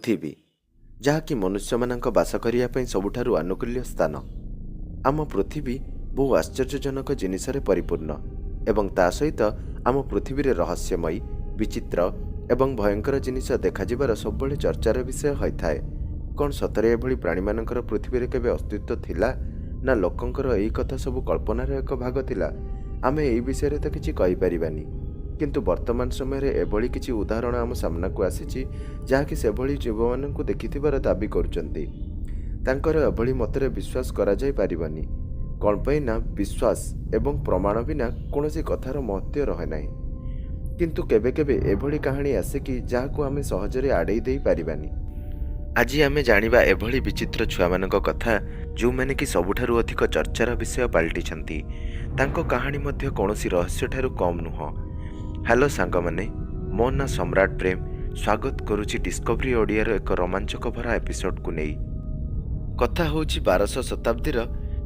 ପୃଥିବୀ, ଯାହାକି ମନୁଷ୍ୟମାନଙ୍କ ବାସ କରିବା ପାଇଁ ସବୁଠାରୁ ଆନୁକୂଲ୍ୟ ସ୍ଥାନ। ଆମ ପୃଥିବୀ ବହୁ ଆଶ୍ଚର୍ଯ୍ୟଜନକ ଜିନିଷରେ ପରିପୂର୍ଣ୍ଣ ଏବଂ ତା ସହିତ ଆମ ପୃଥିବୀରେ ରହସ୍ୟମୟୀ, ବିଚିତ୍ର ଏବଂ ଭୟଙ୍କର ଜିନିଷ ଦେଖାଯିବାର ସବୁବେଳେ ଚର୍ଚ୍ଚାର ବିଷୟ ହୋଇଥାଏ। କ'ଣ ସତରେ ଏଭଳି ପ୍ରାଣୀମାନଙ୍କର ପୃଥିବୀରେ କେବେ ଅସ୍ତିତ୍ୱ ଥିଲା, ନା ଲୋକଙ୍କର ଏହି କଥା ସବୁ କଳ୍ପନାର ଏକ ଭାଗ ଥିଲା? ଆମେ ଏହି ବିଷୟରେ ତ କିଛି କହିପାରିବାନି। କିନ୍ତୁ ବର୍ତ୍ତମାନ ସମୟରେ ଏଭଳି କିଛି ଉଦାହରଣ ଆମ ସାମ୍ନାକୁ ଆସିଛି, ଯାହାକି ସେଭଳି ଜୀବମାନଙ୍କୁ ଦେଖିଥିବାର ଦାବି କରୁଛନ୍ତି। ତାଙ୍କର ଏଭଳି ମତରେ ବିଶ୍ୱାସ କରାଯାଇ ପାରିବନି। କ'ଣ ପାଇଁ ନା ବିଶ୍ୱାସ ଏବଂ ପ୍ରମାଣ ବିନା କୌଣସି କଥାର ମହତ୍ତ୍ୱ ରହେ ନାହିଁ। କିନ୍ତୁ କେବେ କେବେ ଏଭଳି କାହାଣୀ ଆସେ କି ଯାହାକୁ ଆମେ ସହଜରେ ଆଡ଼େଇ ଦେଇ ପାରିବାନି। ଆଜି ଆମେ ଜାଣିବା ଏଭଳି ବିଚିତ୍ର ଛୁଆମାନଙ୍କ କଥା, ଯେଉଁମାନେ କି ସବୁଠାରୁ ଅଧିକ ଚର୍ଚ୍ଚାର ବିଷୟ ପାଲଟିଛନ୍ତି। ତାଙ୍କ କାହାଣୀ ମଧ୍ୟ କୌଣସି ରହସ୍ୟଠାରୁ କମ୍ ନୁହଁ। ହ୍ୟାଲୋ ସାଙ୍ଗମାନେ, ମୋ ନାଁ ସମ୍ରାଟ ପ୍ରେମ। ସ୍ୱାଗତ କରୁଛି ଡିସ୍କଭରି ଓଡ଼ିଆର ଏକ ରୋମାଞ୍ଚକ ଭରା ଏପିସୋଡ଼କୁ ନେଇ। କଥା ହେଉଛି 1200 ଶତାବ୍ଦୀର,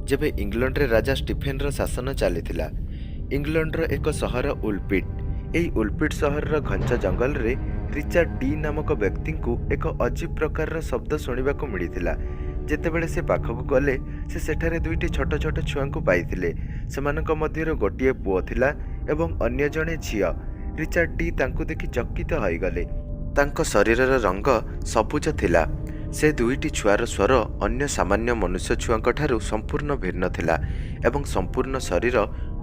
ଯେବେ ଇଂଲଣ୍ଡରେ ରାଜା ଷ୍ଟିଫେନର ଶାସନ ଚାଲିଥିଲା। ଇଂଲଣ୍ଡର ଏକ ସହର ଉଲପିଟ୍। ଏହି ଉଲପିଟ୍ ସହରର ଘଞ୍ଚ ଜଙ୍ଗଲରେ ରିଚାର୍ଡ ଡି ନାମକ ବ୍ୟକ୍ତିଙ୍କୁ ଏକ ଅଜୀବ ପ୍ରକାରର ଶବ୍ଦ ଶୁଣିବାକୁ ମିଳିଥିଲା। ଯେତେବେଳେ ସେ ପାଖକୁ ଗଲେ, ସେ ସେଠାରେ ଦୁଇଟି ଛୋଟ ଛୋଟ ଛୁଆଙ୍କୁ ପାଇଥିଲେ। ସେମାନଙ୍କ ମଧ୍ୟରୁ ଗୋଟିଏ ପୁଅ ଥିଲା ଏବଂ ଅନ୍ୟ ଜଣେ ଝିଅ। ରିଚାର୍ଡ ଡି ତାଙ୍କୁ ଦେଖି ଚକିତ ହୋଇଗଲେ। ତାଙ୍କ ଶରୀରର ରଙ୍ଗ ସବୁଜ ଥିଲା। ସେ ଦୁଇଟି ଛୁଆର ସ୍ୱର ଅନ୍ୟ ସାମାନ୍ୟ ମନୁଷ୍ୟ ଛୁଆଙ୍କ ଠାରୁ ସମ୍ପୂର୍ଣ୍ଣ ଭିନ୍ନ ଥିଲା ଏବଂ ସମ୍ପୂର୍ଣ୍ଣ ଶରୀର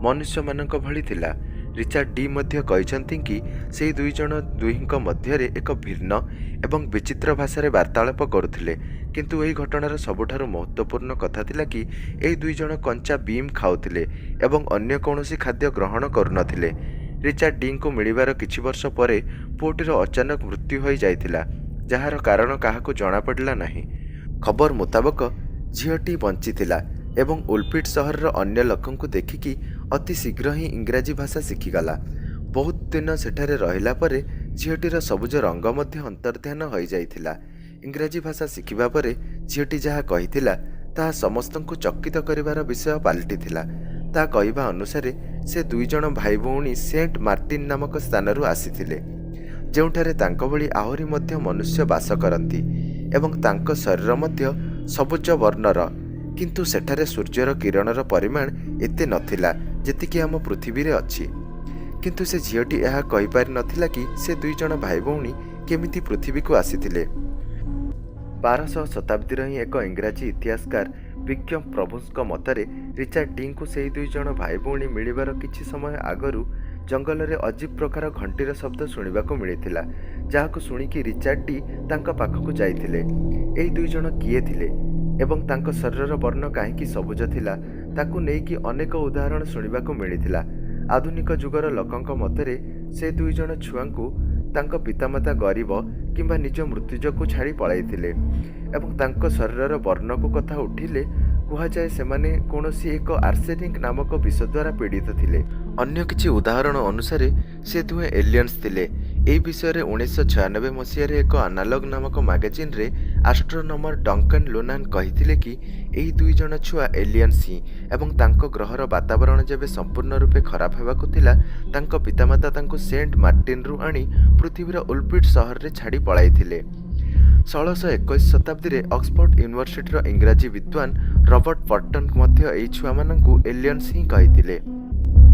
ମନୁଷ୍ୟମାନଙ୍କ ଭଳି ଥିଲା। ରିଚାର୍ଡ ଡି ମଧ୍ୟ କହିଛନ୍ତି କି ସେହି ଦୁଇ ଜଣ ଦୁହିଁଙ୍କ ମଧ୍ୟରେ ଏକ ଭିନ୍ନ ଏବଂ ବିଚିତ୍ର ଭାଷାରେ ବାର୍ତ୍ତାଳାପ କରୁଥିଲେ। କିନ୍ତୁ ଏହି ଘଟଣାର ସବୁଠାରୁ ମହତ୍ତ୍ୱପୂର୍ଣ୍ଣ କଥା ଥିଲା କି ଏହି ଦୁଇ ଜଣ କଞ୍ଚା ବିମ୍ ଖାଉଥିଲେ ଏବଂ ଅନ୍ୟ କୌଣସି ଖାଦ୍ୟ ଗ୍ରହଣ କରୁନଥିଲେ। ରିଚାର୍ଡ ଡିଙ୍କୁ ମିଳିବାର କିଛି ବର୍ଷ ପରେ ପୁଅଟିର ଅଚାନକ ମୃତ୍ୟୁ ହୋଇଯାଇଥିଲା, ଯାହାର କାରଣ କାହାକୁ ଜଣାପଡ଼ିଲା ନାହିଁ। ଖବର ମୁତାବକ, ଝିଅଟି ବଞ୍ଚିଥିଲା ଏବଂ ଉଲପିଟ୍ ସହରର ଅନ୍ୟ ଲୋକଙ୍କୁ ଦେଖିକି ଅତି ଶୀଘ୍ର ହିଁ ଇଂରାଜୀ ଭାଷା ଶିଖିଗଲା। ବହୁତ ଦିନ ସେଠାରେ ରହିଲା ପରେ ଝିଅଟିର ସବୁଜ ରଙ୍ଗ ମଧ୍ୟ ଅନ୍ତର୍ଧ୍ୟାନ ହୋଇଯାଇଥିଲା। ଇଂରାଜୀ ଭାଷା ଶିଖିବା ପରେ ଝିଅଟି ଯାହା କହିଥିଲା, ତାହା ସମସ୍ତଙ୍କୁ ଚକିତ କରିବାର ବିଷୟ ପାଲଟିଥିଲା। ତା କହିବା ଅନୁସାରେ, ସେ ଦୁଇ ଜଣ ଭାଇ ଭଉଣୀ ସେଣ୍ଟ ମାର୍ଟିନ୍ ନାମକ ସ୍ଥାନରୁ ଆସିଥିଲେ, ଯେଉଁଠାରେ ତାଙ୍କ ଭଳି ଆହୁରି ମଧ୍ୟ ମନୁଷ୍ୟ ବାସ କରନ୍ତି ଏବଂ ତାଙ୍କ ଶରୀର ମଧ୍ୟ ସବୁଜ ବର୍ଣ୍ଣର। କିନ୍ତୁ ସେଠାରେ ସୂର୍ଯ୍ୟର କିରଣର ପରିମାଣ ଏତେ ନଥିଲା, ଯେତିକି ଆମ ପୃଥିବୀରେ ଅଛି। କିନ୍ତୁ ସେ ଝିଅଟି ଏହା କହିପାରିନଥିଲା କି ସେ ଦୁଇ ଜଣ ଭାଇ ଭଉଣୀ କେମିତି ପୃଥିବୀକୁ ଆସିଥିଲେ। 1200 ଶତାବ୍ଦୀର ହିଁ ଏକ ଇଂରାଜୀ ଇତିହାସକାର ବିଜ୍ଞ ପ୍ରଭୁଙ୍କ ମତରେ, ରିଚାର୍ଡ ଡିଙ୍କୁ ସେହି ଦୁଇ ଜଣ ଭାଇ ଭଉଣୀ ମିଳିବାର କିଛି ସମୟ ଆଗରୁ ଜଙ୍ଗଲରେ ଅଜୀବ ପ୍ରକାର ଘଣ୍ଟିର ଶବ୍ଦ ଶୁଣିବାକୁ ମିଳିଥିଲା, ଯାହାକୁ ଶୁଣିକି ରିଚାର୍ଡ ଡି ତାଙ୍କ ପାଖକୁ ଯାଇଥିଲେ। ଏହି ଦୁଇ ଜଣ କିଏ ଥିଲେ ଏବଂ ତାଙ୍କ ଶରୀରର ବର୍ଣ୍ଣ କାହିଁକି ସବୁଜ ଥିଲା, ତାକୁ ନେଇକି ଅନେକ ଉଦାହରଣ ଶୁଣିବାକୁ ମିଳିଥିଲା। ଆଧୁନିକ ଯୁଗର ଲୋକଙ୍କ ମତରେ, ସେ ଦୁଇ ଜଣ ଛୁଆଙ୍କୁ ତାଙ୍କ ପିତାମାତା ଗରିବ କିମ୍ବା ନିଜ ମୃତ୍ୟୁଜକୁ ଛାଡ଼ି ପଳାଇଥିଲେ ଏବଂ ତାଙ୍କ ଶରୀରର ବର୍ଣ୍ଣକୁ କଥା ଉଠିଲେ କୁହାଯାଏ, ସେମାନେ କୌଣସି ଏକ ଆର୍ସେନିକ୍ ନାମକ ବିଷ ଦ୍ୱାରା ପୀଡ଼ିତ ଥିଲେ। ଅନ୍ୟ କିଛି ଉଦାହରଣ ଅନୁସାରେ, ସେ ଦୁହେଁ ଏଲିୟନ୍ସ ଥିଲେ। ଏହି ବିଷୟରେ 1996 ମସିହାରେ ଏକ ଆନାଲଗ ନାମକ ମାଗାଜିନରେ ଆଷ୍ଟ୍ରୋନମର ଡଙ୍କନ ଲୁନାନ କହିଥିଲେ କି ଏହି ଦୁଇ ଜଣ ଛୁଆ ଏଲିୟନ୍ସ ହିଁ ଏବଂ ତାଙ୍କ ଗ୍ରହର ବାତାବରଣ ଯେବେ ସମ୍ପୂର୍ଣ୍ଣ ରୂପେ ଖରାପ ହେବାକୁ ଥିଲା, ତାଙ୍କ ପିତାମାତା ତାଙ୍କୁ ସେଣ୍ଟ ମାର୍ଟିନରୁ ଆଣି ପୃଥିବୀର ଉଲପିଟ୍ ସହରରେ ଛାଡ଼ି ପଳାଇଥିଲେ। 1621 ଶତାବ୍ଦୀରେ ଅକ୍ସଫୋର୍ଡ ୟୁନିଭର୍ସିଟିର ଇଂରାଜୀ ବିଦ୍ୱାନ ରବର୍ଟ ପର୍ଟନ ମଧ୍ୟ ଏହି ଛୁଆମାନଙ୍କୁ ଏଲିୟନ୍ସ ହିଁ କହିଥିଲେ।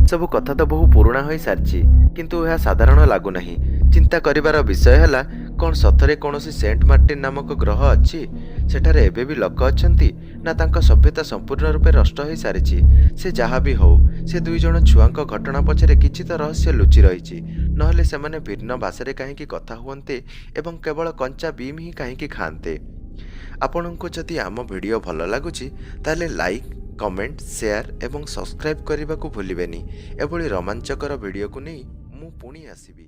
ସବୁ କଥା ତ ବହୁ ପୁରୁଣା ହୋଇସାରିଛି, କିନ୍ତୁ ଏହା ସାଧାରଣ ଲାଗୁନାହିଁ। ଚିନ୍ତା କରିବାର ବିଷୟ ହେଲା, କ'ଣ ସତରେ କୌଣସି ସେଣ୍ଟ ମାର୍ଟିନ ନାମକ ଗ୍ରହ ଅଛି? ସେଠାରେ ଏବେ ବି ଲୋକ ଅଛନ୍ତି, ନା ତାଙ୍କ ସଭ୍ୟତା ସମ୍ପୂର୍ଣ୍ଣ ରୂପେ ନଷ୍ଟ ହୋଇସାରିଛି? ସେ ଯାହା ବି ହଉ, ସେ ଦୁଇ ଜଣ ଛୁଆଙ୍କ ଘଟଣା ପଛରେ କିଛି ତ ରହସ୍ୟ ଲୁଚି ରହିଛି। ନହେଲେ ସେମାନେ ଭିନ୍ନ ଭାଷାରେ କାହିଁକି କଥା ହୁଅନ୍ତେ ଏବଂ କେବଳ କଞ୍ଚା ବିମ୍ ହିଁ କାହିଁକି ଖାଆନ୍ତେ? ଆପଣଙ୍କୁ ଯଦି ଆମ ଭିଡ଼ିଓ ଭଲ ଲାଗୁଛି, ତାହେଲେ ଲାଇକ୍, କମେଣ୍ଟ, ସେୟାର ଏବଂ ସବସ୍କ୍ରାଇବ୍ କରିବାକୁ ଭୁଲିବେନି। ଏଭଳି ରୋମାଞ୍ଚକର ଭିଡ଼ିଓକୁ ନେଇ ମୁଁ ପୁଣି ଆସିବି।